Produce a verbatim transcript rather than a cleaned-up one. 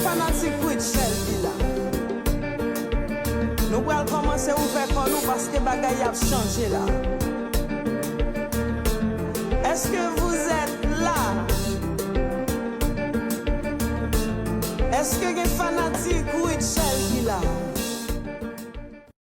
Fanatik Rutshelle Villa, nou pral kòmanse ouvè kò nou paske bagay ap chanje la. Est-ce que vous êtes là? Èske gen fanatik Rutshelle ki la?